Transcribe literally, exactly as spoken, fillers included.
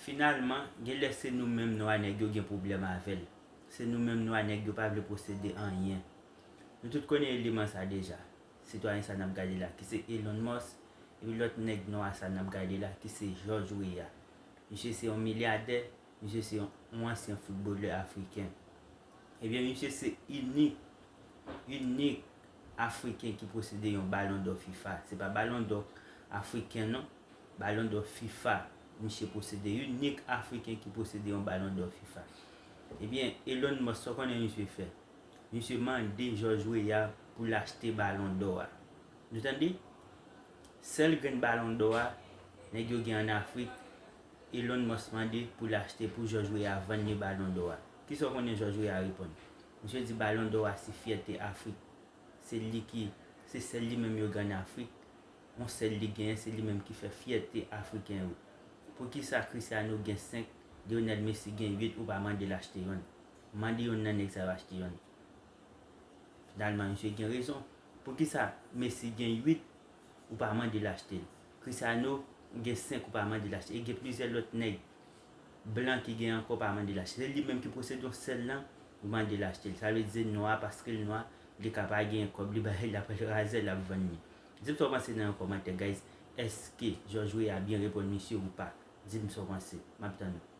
Finalman, gen lè se nou menm nwa nèg yo gen pwoblèm avè l. Se nou menm nwa nèg yo pa vle posede anyen. Nou tout konnen eleman sa deja. Sitwayen sa n ap gade la ki se Elon Musk, epi lòt nèg nwa sa n ap gade la ki se George Weah. Misye se yon milyadè, misye se yon, yon ansyen foutbolè afriken. Ebyen, misye se inik, inik afriken ki posede yon Ballon d'Or fifa. Se pa Ballon d'Or afriken non, Ballon d'Or fifa. Misye posede, inik afriken ki posede yon Ballon d'Or fifa. Ebyen, Elon Musk, sa w konnen misye fè? Misye mande George Weah pou l achte Ballon d'Or a. Nou tande? Sèl grenn Ballon d'Or a nèg yo gen ann Afrik, Elon Musk mande pou l achte pou George Weah vann li Ballon d'Or a. Kisa w konnen George Weah reponn? Misye di Ballon d'Or a se fyète Afrik. Se li ki, se sèl li menm yo gen ann Afrik. Yon sèl li genyen, se li menm ki fè fyète afriken yo. Poukisa Cristiano gen senk, Lionel Messi gen uit, ou pa mande l achte yonn? Mande yonn nan nèg sa yo achte yonn. Finalman, misye gen rezon. Poukisa Messi gen uit, ou pa mande l achte l? Cristiano gen senk, ou pa mande l achte l? E gen plizyè lòt nèg blan ki gen ankò, pa mande l achte l. Se li menm ki posede yon sèl lan, ou mande l achte l. Sa vle di nwa, paske l nwa, li ka pa gen kòb, li bay, l ap razè, l ap vann li. Di m sa w panse nan yon kòmantè, guys. Èske George Weah byen reponn misye ou pa? Di m sa w panse. M ap tann ou.